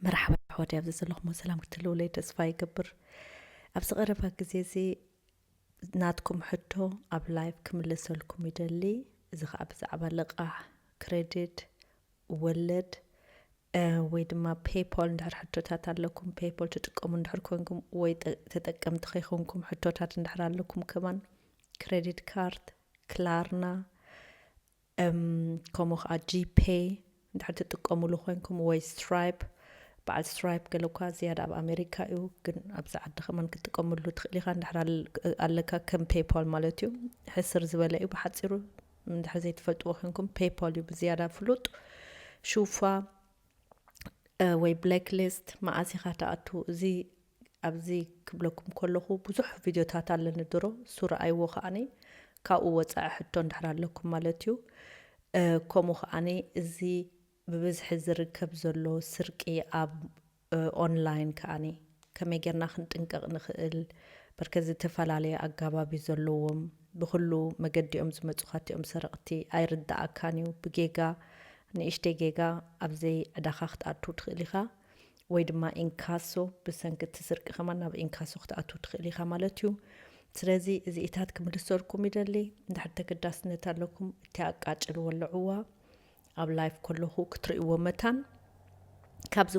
መርሓባ ኣሕዋተይ፣ ኣብዚ ዘለኹም ሰላም ክትህልውለይ ተስፋ ይገብር። ኣብዚ ቀረባ ግዜ እዚ ናትኩም ሕቶ ኣብ ላይቭ ክምልሰልኩም ይደሊ። እዚ ከዓ ብዛዕባ ልቓሕ፣ ክሬዲት፣ ወለድ፣ እ፣ ወይ ድማ ፔይፖል እንድሕር ሕቶታት ኣለኩም፣ ፔይፖል ትጥቀሙ እንድሕር ኮንኩም ወይ ጠ-፣ ተጠቀምቲ ከይኮንኩም ሕቶታት እንድሕር ኣለኩም ከማን ክሬዲት ካርድ፣ ክላርና፣ እም፣ ከምኡ ከዓ ጂፔይ እንድሕር ትጥቀሙሉ ኮይንኩም ወይ ስትራይፕ፣ በዓል ስትራይፕ ገለ እኳ ዝያዳ ኣብ ኣሜሪካ እዩ፣ ግን ኣብዚ ዓዲ ከማን ክትጥቀመሉ ትኽእል ኢኻ። እንድሕር ኣል-፣ ኣለካ ከም ፔይፖል ማለት እዩ። ሕስር ዝበለ እዩ ብሓፂሩ። እንድሕር ዘይትፈልጥዎ ኮይንኩም ፔይፖል እዩ ብዝያዳ ፍሉጥ። ሹፋ፣ እ፣ ወይ ብላክ ሊስት መዓስ ኢኻ ትኣቱ? እዚ ኣብዚ ክብለኩም ከለኹ ብዙሕ ቪድዮታት ኣለኒ ድሮ፣ እሱ ረኣይዎ ከኣኒ ካብኡ ወፃኢ ሕቶ እንድሕር ኣለኩም ማለት እዩ። እ፣ ከምኡ ከኣኒ እዚ ብብዝሒ ዝርከብ ዘሎ ስርቂ ኣብ፣ እ፣ ኦንላይን ከኣኒ ከመይ ጌርና ክንጥንቀቕ ንኽእል? በርከት ዝተፈላለየ ኣጋባብ እዩ ዘለዎም። ብኹሉ መገዲኦም ዝመፁኻ እቲኦም ሰረቕቲ ኣይርዳኣካን እዩ። ብጌጋ፣ ንእሽተይ ጌጋ ኣብ ዘይዕዳኻ ክትኣቱ ትኽእል ኢኻ። ወይ ድማ ኢንካሶ፣ ብሰንኪ እቲ ስርቂ ከማን ናብ ኢንካሶ ክትኣቱ ትኽእል ኢኻ ማለት እዩ። ስለዚ እዚኢታት ክምልሰልኩም ይደሊ። እንድሕር ተገዳስነት ኣለኩም፣ እቲ ኣቃጭል ወልዕዋ ኣብ ላይፍ ከለኹ ክትርእይዎ መታን። ካብዚ